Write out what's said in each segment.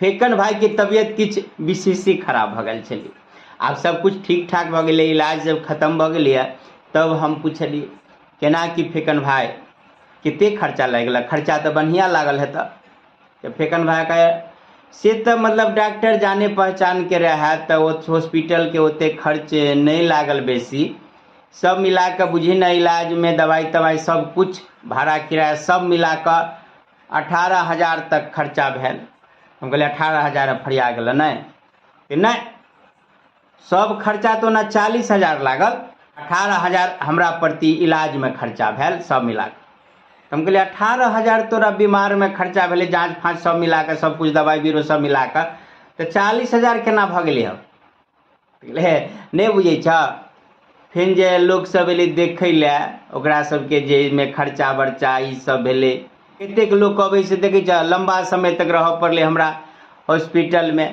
फेकन भाइके तबियत किछु विशेषे खराब भऽ गेल छलै। आब सब किछु ठीक ठाक भऽ गेलै, इलाज जब खतम भऽ गेलैए तब हम पुछलियै केना की फेकन भाइ कतेक खर्चा लागि गेलक, खर्चा तऽ बढ़िआँ लागल हेतऽ। तऽ फेकन भाइके से तऽ मतलब डॉक्टर जाने पहचानके रहए तऽ ओ हॉस्पिटलके ओतेक खर्च नहि लागल बेसी। सब मिला कऽ बुझही ने इलाजमे दवाइ तवाइ सब किछु भाड़ा किराया सब मिला कऽ 18,000 तक खर्चा भेल। हम कहलियै 18,000 फरिया गेल नहि? नहि, सब खर्चा तऽ ओना 40,000 लागल, 18,000 हमरा प्रति इलाजमे खर्चा भेल सब मिला कऽ। हम कहलियै 18,000 तोरा बीमारमे खर्चा भेलै, जाँच फाँच सब मिला कऽ सब किछु दवाइ बीरो सब मिला कऽ, तऽ 40,000 केना भऽ गेलै? हम हे नहि बुझै छह। फेर जे लोकसभ एलै देखै लए ओकरा सबके जे एहिमे खर्चा बर्चा ई सब भेलै, कतेक लोक अबै से देखै छह लम्बा समय तक रहऽ पड़लै हमरा हॉस्पिटलमे।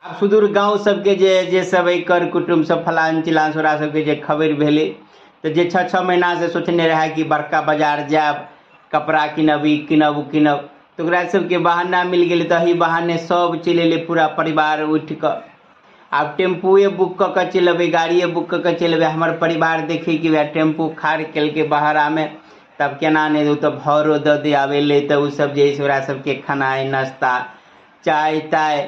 आब सुदूर गाँव सबके जे जे सब अइ कर कुटुम्ब सब फलान चिलान ओकरा सबके जे खबरि भेलै तऽ जे 6-6 महीनासँ सोचने रहए कि बड़का बाजार जायब कपड़ा कीनब ई कीनब ओ कीनब, तऽ ओकरा सबके बहाना मिल गेलै तऽ एहि बहाने सब चलि एलै पूरा परिवार उठि कऽ। आब टेम्पुए बुक कऽ कऽ चलि अबै, गाड़िए बुक कऽ कऽ चलि अबै। हमर परिवार देखै कि वएह टेम्पू खाड़ केलकै बहरामे, तब केना नहि ओ तऽ भाड़ो दऽ दे। आब एलै तऽ ओसभ जे हइ से ओकरा सबके खेनाइ नाश्ता चाय ताय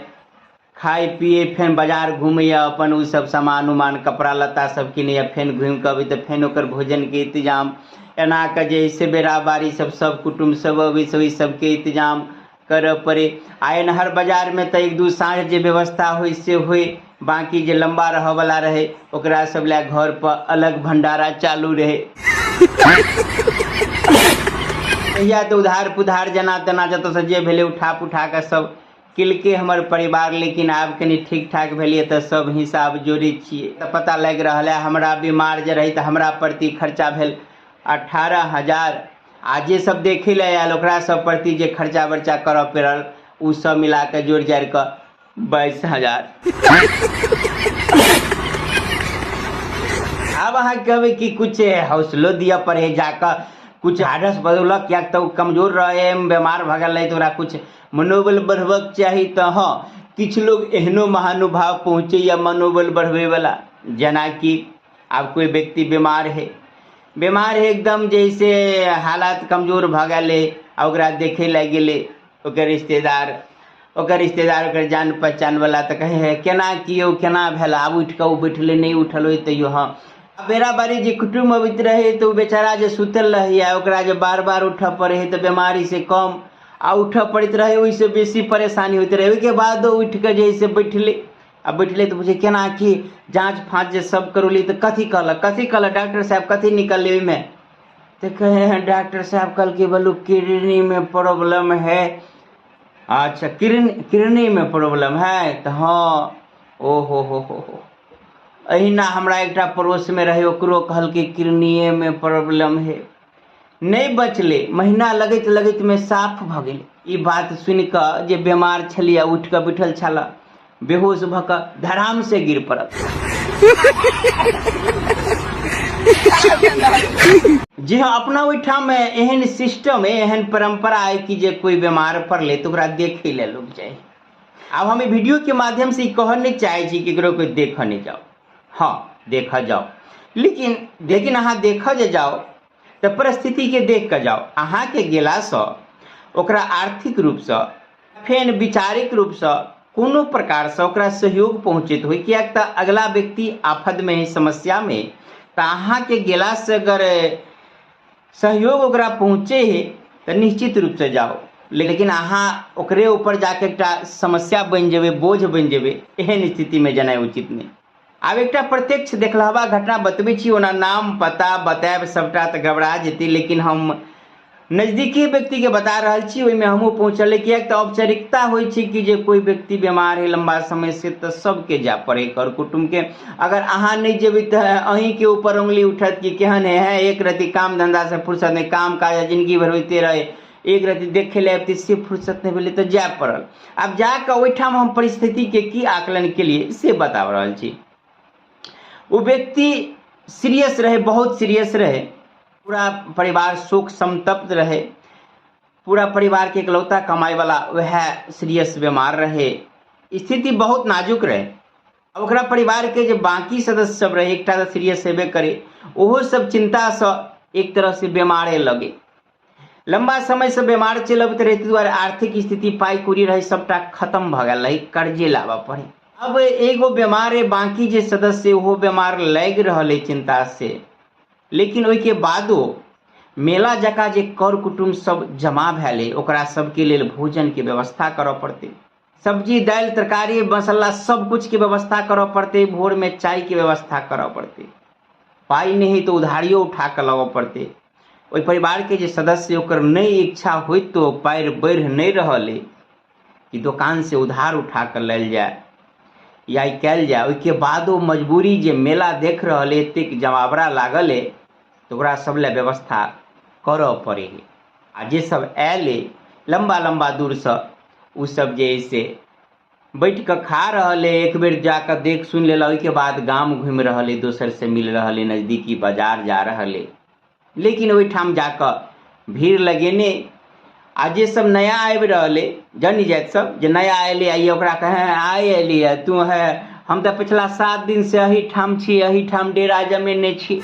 खाइ पिए, फेर बाजार घुमैए अपन ओसभ सामान उमान कपड़ा लत्ता सब किनैए, फेर घुमि कऽ अबै तऽ फेर ओकर भोजनके इंतजाम। एना कऽ जे हइ से बेरा बारी सब सब कुटुम्ब सब अबै से ओहि सबके इंतजाम करऽ पड़ै। आ एनहर बाजारमे तऽ एक दू साँझ जे व्यवस्था होइ से होइ, बाँकी जे लम्बा रहऽवला रहै ओकरा सब लए घरपर अलग भण्डारा चालू रहै। तहिया तऽ उधार पुधार जेना तेना जतऽसँ जे भेलै उठा पुठा कऽ सब केलकै हमर परिवार। लेकिन आब कनि ठीक ठाक भेलियै तऽ सब हिसाब जोड़ै छियै तऽ पता लागि रहल है हमरा बीमार जे रही तऽ हमरा प्रति खर्चा भेल 18,000, आ जे सब देखै लए आयल ओकरा सब प्रति जे खर्चा बर्चा करऽ पड़ल ओ सब मिला कऽ जोड़ि जाड़ि कऽ 22,000। आब अहाँ कहबै कि कुछ हौसलो दिअ पड़े जाकऽ, कुछ ढाढ़स बदौलक, किएक तऽ ओ कमजोर रहै, बेमार भऽ गेल रहै, तऽ ओकरा कुछ मनोबल बढ़बक चाही। तऽ हँ, किछु लोग एहनो महानुभाव पहुँचैए मनोबल बढ़बैवला। जेनाकि आब कोइ व्यक्ति बीमार है, बीमार है एकदम जैसे हालात कमजोर भऽ गेल है, आ ओकरा देखै लए गेलै ओकर रिश्तेदार, ओकर रिश्तेदार ओकर जान पहचानवला, तऽ कहै है केना की यौ केना भेल, आब उठि कऽ ओ बैठलै नहि उठल होय तैयो। हँ, बेरा बारी जे कुटुम्ब अबैत रहै तऽ ओ बेचारा जे सुतल रहैए ओकरा जे बार बार उठऽ पड़ै है तऽ बेमारी से कम आ उठऽ पड़ैत रहै, ओहिसँ बेसी परेशानी होइत रहै। ओहिके बादो उठि कऽ जे है से बैठलै, आ बैठलै तऽ पुछै केना की जाँच फाँच जे सब करौली तऽ कथी कहलक, कथी कहलक डॉक्टर साहब, कथी निकललै ओहिमे? तऽ कहै है डॉक्टर साहब कहलकै बोलू किडनीमे प्रॉब्लम है। अच्छा, किडनीमे प्रॉब्लम है? तऽ हँ। ओ हो हो हो हो, एहिना हमरा एकटा पड़ोसमे रहै, ओकरो कहलकै किडनीएमे प्रॉब्लम है, नहि बचलै, महीना लगैत लगैतमे साफ भऽ गेलै। ई बात सुनि कऽ जे बेमार छलियै उठि कऽ बैठल छल, बेहोश भऽ कऽ धड़ाम से गिर पड़ल। जी हँ, अपना ओहिठाम एहन सिस्टम अइ, एहन परम्परा अइ कि जे कोइ बेमार पड़लै तऽ ओकरा देखै लए लोक जाइ। आब हम ई वीडियोके माध्यमसँ ई कहऽ नहि चाहै छी ककरो कोइ देखऽ नहि जाउ। हँ, देखऽ जाउ, लेकिन लेकिन अहाँ देखऽ जे जाउ तऽ परिस्थितिके देख कऽ जाउ। अहाँके गेलासँ ओकरा आर्थिक रूपसँ फेर विचारिक रूपसँ कोनो प्रकारसँ ओकरा सहयोग पहुँचैत होइ, किएक तऽ अगला व्यक्ति आफतमे है, समस्यामे, तऽ अहाँके गेलासँ अगर सहयोग ओकरा पहुँचे है तऽ निश्चित रूपसँ जाउ। लेकिन अहाँ ओकरे ऊपर जाके एकटा समस्या बनि जेबै, बोझ बनि जेबै, एहन स्थितिमे जेनाइ उचित नहि। आब एकटा प्रत्यक्ष देखलहबा घटना बतबै छी। ओना नाम पता बतायब सबटा तऽ गड़बड़ा जेतै, लेकिन हम नजदीकी व्यक्तिके बता रहल छी, ओहिमे हमहूँ पहुँचल। किएक तऽ औपचारिकता होइ छै कि जे कोइ व्यक्ति बीमार है लम्बा समय से तऽ सबके जाय पड़ै कर कुटुम्बके। अगर अहाँ नहि जेबै तऽ अहीँके ऊपर उंगली उठत कि केहन है, है एक रति काम धन्धासँ फुर्सत नहि, काम काज जिनगी भरि होइते रहै, एक रति देखै लए अबितै से फुर्सत नहि भेलै, तऽ जाय पड़ल। आब जाकऽ ओहिठाम हम परिस्थितिके की आकलन केलियै से बता रहल छी। ओ व्यक्ति सीरियस रहै, बहुत सीरियस रहै, पूरा परिवार शोक संतप्त रहै। पूरा परिवारके एकलौता कमाइवला वएह सीरियस बीमार रहै। स्थिति बहुत नाजुक रहै। आ ओकरा परिवारके जे बाँकी सदस्य सब रहै, एकटा तऽ सीरियस हेबे करै, ओहो सब चिन्तासँ एक तरहसँ बेमारे लगै। लम्बा समयसँ बेमार चलि अबैत रहै, ताहि दुआरे आर्थिक स्थिति पाइ कौड़ी रहै सबटा खतम भऽ गेल रहै, कर्जे लाबऽ पड़ै। अब एगो बेमार है, बाँकी जे सदस्य ओहो बेमार लागि रहल है चिन्ता से। लेकिन ओहिके बादो मेला जकाँ जे कर कुटुम्ब सब जमा भेल है, ओकरा सबके लेल भोजनके व्यवस्था करऽ पड़तै। सब्जी दालि तरकारी मसाला सब कुछके व्यवस्था करऽ पड़तै। भोरमे चायके व्यवस्था करऽ पड़तै। पाइ नहि है तऽ उधारियो उठा कऽ लाबऽ पड़तै। ओहि परिवारके जे सदस्य ओकर नहि इच्छा होइतो पारि बढ़ि नहि रहल अइ कि दोकानसँ उधार उठा कऽ लेल जाय या ई कयल जाय, ओहिके बादो मजबूरी जे मेला देख रहल अइ, एतेक जमावड़ा लागल अइ, तऽ ओकरा सब लए व्यवस्था करऽ पड़ै हइ। आ जे सब आयल अइ लम्बा लम्बा दूरसँ, ओ सब जे अइ से बैठ कऽ खा रहल अइ, एक बेर जा कऽ देख सुनि लेलक, ओहिके बाद गाम घुमि रहल अइ, दोसरसँ मिल रहल अइ, नजदीकी बाजार जा रहल अइ। लेकिन ओहिठाम जा कऽ भीड़ लगेने आ जे सब नया आबि रहल अइ, जन जाति सब जे नया एलै, आइ ओकरा कहै आइ एलियै तू है, हम तऽ पिछला 7 दिन से एहिठाम छी, एहिठाम डेरा जमेने छी।